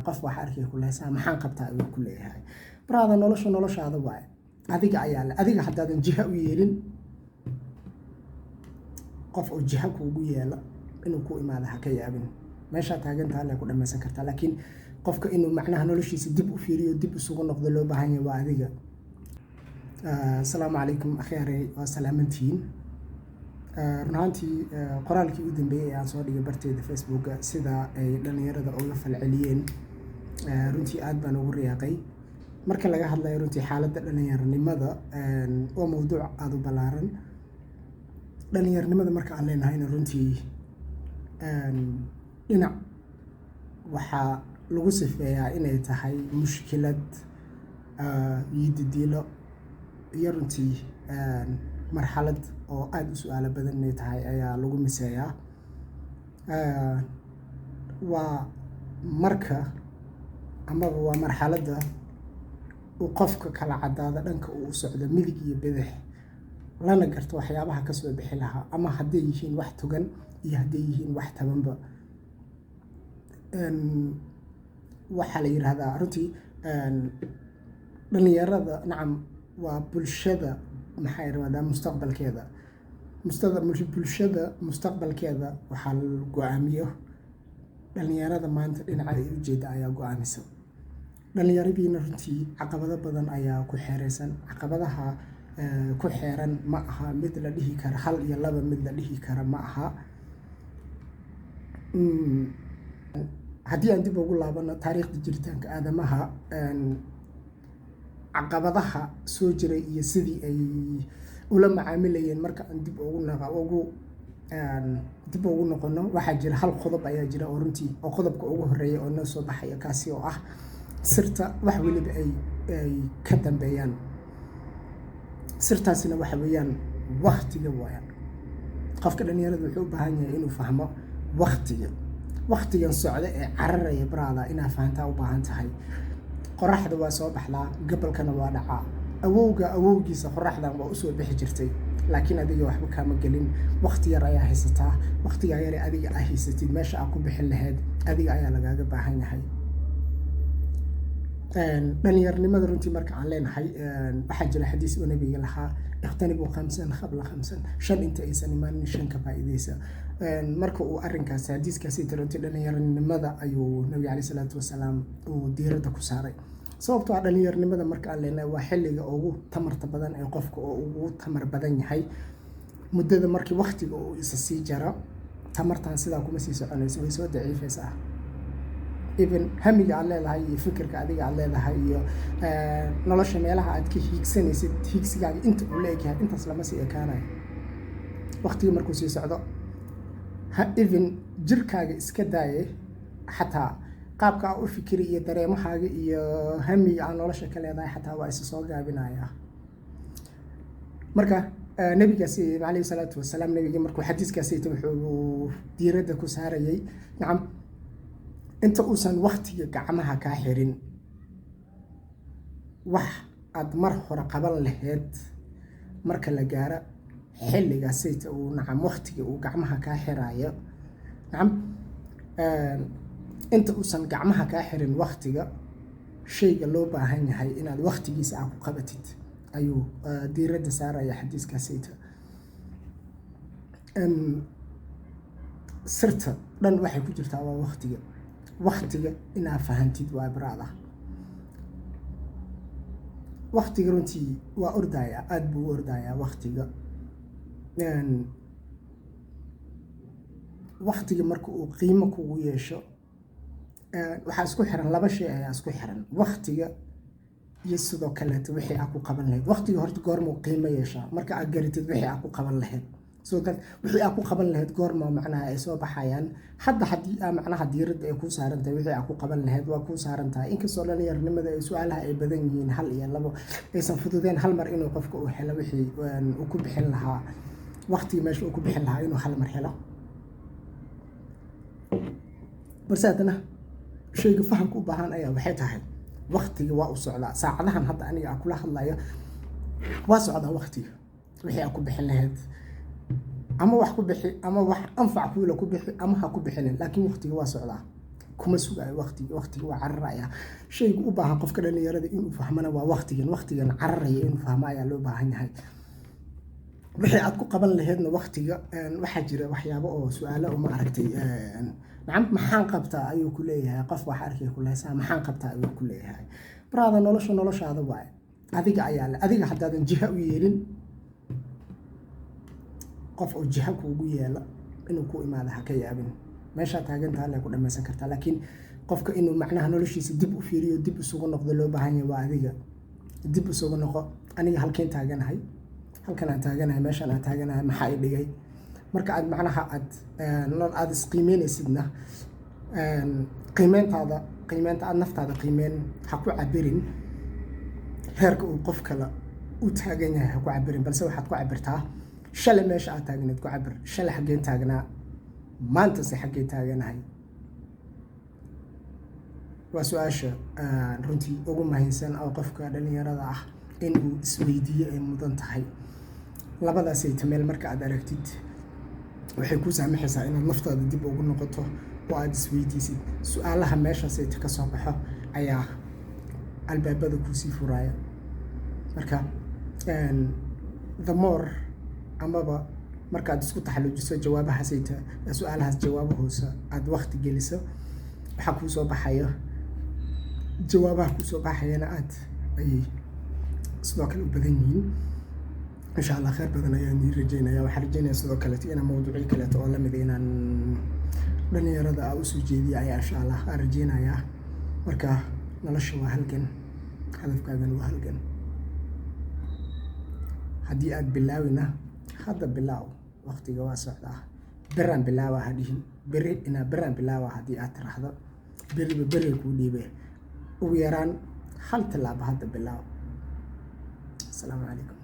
Qof wax arkay ku lehaysaa, maxaan qabtaa ayuu ku leeyahay. Brother, nolosha noloshaada waaye, adiga ayaa le. Adiga haddaadan jiha u yeelin, qof oo jiha kuugu yeela inuu ku imaado ha ka yaabin. Meeshaa taagantaha le ku dhamaysan kartaa, laakiin qofka inuu macnaha noloshiisa dib u fiiriyo, dib isugu noqdo loo baahan yahay waa adiga. Asalaamu calaykum akhyaarey, waa salaamantihiin. Run ahaantii, qoraalkii u dambeeyey ee aan soo dhigay barteyda Facebooka, sida ay dhalinyarada uga falceliyeen, runtii aad baan ugu riyaaqay. Marka laga hadlayo runtii xaaladda dhalinyaranimada, waa mowduuc aada u ballaaran. Dhalinyaranimada marka aan leenahayna, runtii dhinac waxaa lagu sifeeyaa inay tahay mushkilad, yididiilo iyo runtii marxalad oo aada u su-aalo badan inay tahay ayaa lagu miseeyaa. Waa marka amaba waa marxaladda uu qofka kala caddaado dhanka uu u socdo, midig iyo bidix, lana garto waxyaabaha kasoo bixi lahaa, ama hadday yihiin wax togan iyo hadday yihiin wax tabanba. Waxaa la yidhaahdaa runtii dhalinyarada, nacam, waa bulshada, maxaa yidhahdaa, mustaqbalkeeda. Bulshada mustaqbalkeeda waxaa la go-aamiyo dhalinyarada. Maanta dhinaca ay ujeeda ayaa go-aamisa. Dhalinyaradiina runtii caqabado badan ayaa ku xeereysan. Caqabadaha ku xeeran ma aha mid la dhihi kara hal iyo laba, mid la dhihi kara ma aha. Haddii aan dib ugu laabano taariikhda jiritaanka aadamaha, caqabadaha soo jiray iyo sidii ay ula macaamilayeen, marka aan dib ugu noqono, waxaa jira hal qodob ayaa jira oo runtii oo qodobka ugu horeeya oo noo soo baxaya, kaasi oo ah sirta wax weliba ay ka dambeeyaan. Sirtaasina waxa weeyaan waktiga waaya. Qofka dhalinyarada wuxuu u baahan yahay inuu fahmo waktiga, waktigan socda ee cararaya. Brother, inaa fahantaa u baahan tahay. Qoraxda waa soo baxdaa, gabalkana waa dhacaa. Awowga awowgiisa qoraxdan waa usoo bixi jirtay, laakiin adiga waxba kaama gelin. Wakti yar ayaa haysataa. Waktigaa yare adiga aa haysatid, meesha aa ku bixin lahayd adiga ayaa lagaaga baahan yahay. Dhalinyarnimada runtii marka aan leenahay, waxaa jira xadiis oo nabiga lahaa: "اغتنموا خمسا قبل خمس", shan inta aysan imaanin shan ka faa'iideysa. Marka uu arrinkaas xadiiskaasi runtii dhalinyaranimada ayuu nabiga caleyhi salaatu wasalaam uu diiradda ku saaray, sababtoo ah dhalinyaranimada marka aan leenahay waa xilliga ugu tamarta badan ee qofka oo ugu tamar badan yahay. Muddada markii waktiga uu isa sii jaro, tamartan sidaa kuma sii soconayso, way soo daciifaysaa. Even hamiga aad leedahay iyo fikirka adiga aad leedahay iyo nolosha meelaha aad ka hiigsanaysid, hiigsigaaga inta uu la egyahay intaas lama sii ekaanayo waktiga markuu sii socdo. Ha even jirkaaga iska daaye, xataa qaabka aa u fikiri iyo dareemahaaga iyo hamiga aa nolosha ka leedahay xataa waa isa soo gaabinayaa. Marka nabigaasi calayhi salaatu wasalaam, nabigii markuu xadiiskaasayta wuxuu diiradda ku saarayay, nacam, inta uusan waktiga gacmaha kaa xirin, wax aad mar hore qaban lahayd marka la gaaro xilligaasayta uu, nacam, waktiga uu gacmaha kaa xiraayo, nacam, inta uusan gacmaha kaa xirin waktiga, shayga loo baahan yahay inaad waktigiisa aa ku qabatid ayuu diiradda saaraya xadiiskaasayta. Sirta dhan waxay ku jirtaa waa waktiga. Waktiga inaa fahantid waa, brother. Waktiga runtii waa ordayaa, aada buu u ordayaa waktiga. Waktiga marka uu qiimo kugu yeesho, waxaa isku xiran laba shay ayaa isku xiran: waktiga iyo sidoo kaleeto wixii aa ku qaban lahayd. Waktiga horta goormuu qiimo yeeshaa? Marka aad garatid wixii aa ku qaban lahayd. Sidoo kale wixii aa ku qaban lahayd goorma macnaha ay soo baxayaan? Hadda haddii aa macnaha diiradda ay kuu saaran tahay, wixii aa ku qaban lahayd waa kuu saaran tahay. Inkastoo dhalinyaranimada ay su-aalaha ay badan yihiin, hal iyo labo aysan fududeen hal mar inuu qofka uu helo wixii uu ku bixin lahaa waqtigii, meesha uu ku bixin lahaa inuu hal mar helo, balse haddana shayga fahamka u baahan ayaa waxay tahay waktiga waa u socdaa. Saacadahan hadda aniga aan kula hadlayo waa socdaa waktiga. Wixii aa ku bixin lahayd, ama wax ku bixi, ama wax anfac kuula ku bixi, ama ha ku bixinin, laakiin waktiga waa socdaa. Kuma sugaayo waqtiga, waqtiga waa cararaya. Shayga u baahan qofka dhalinyarada inuu fahmana waa waqtigan, waqtigan cararaya inuu fahmo ayaa loo baahan yahay. Wixii aad ku qaban lahaydna waqtiga. Waxaa jira waxyaabo oo su-aalo oo ma aragtay, nacam, "Maxaan qabtaa?" ayuu ku leeyahay qof. Wax arkay ku lehsaa, "Maxaan qabtaa?" ayuu ku leeyahay. Brother, nolosha noloshaada waaye, adiga ayaa le. Adiga haddaadan jiha u yeelin, qof oo jiha kuugu yeela inuu ku imaado ha ka yaabin. Meeshaa taagantaha le ku dhamaysan kartaa, laakiin qofka inuu macnaha noloshiisa dib u fiiriyo, dib isugu noqdo loo baahan yahay waa adiga. Dib isugu noqo: aniga halkeen taaganahay? Halkan aan taaganahay, meeshaan aan taaganahay, maxaa i dhigay? Marka aad macnaha aad isqiimeynaysidna, qiimeyntaada, qiimeynta aad naftaada qiimeyn, ha ku cabirin heerka uu qof kale u taagan yahay, ha ku cabirin, balse waxaad ku cabirtaa shalay meesha aad taagneed ku cabir. Shalay xaggeen taagnaa? Maantase xaggeen taaganahay? Waa su-aasha runtii ugu muhiimsan oo qofka dhalinyarada ah in uu isweydiiyo ay mudan tahay. Labadaasay tameel marka aad aragtid, waxay kuu saamaxaysaa inaad naftaada dib ugu noqoto oo aada isweydiisid su-aalaha. Meeshaasayta ka soo baxo ayaa albaabada kuusii furaya. Marka the more amaba markaad isku taxallujiso jawaabahaasayta, su-aalahaas jawaabahoosa aada waqti geliso, waxaa kuu soo baxayo, jawaabaha kuusoo baxayana aad ayay sidoo kale u badan yihiin. Insha Allah, khayr badan ayaan ii rajeynaya. Waxaan rajeynaya sidoo kaleeto inaan mawduucyo kaleeto oo lamid inaan dhalinyarada a usoo jeediya ayaa insha Allah aan rajeynayaa. Marka nolosha waa halgan, hadafkaagana waa halgan. Haddii aad bilaawina, hadda bilaaw, waqtiga waa socdaa. "Beraan bilaawa" ha dhihin. Beri inaa "beraan bilaawa" haddii aad tiraahdo, beriba beriga kuu dhiibe. Ugu yaraan hal tallaabo hadda bilaaw. Asalaamu calaykum.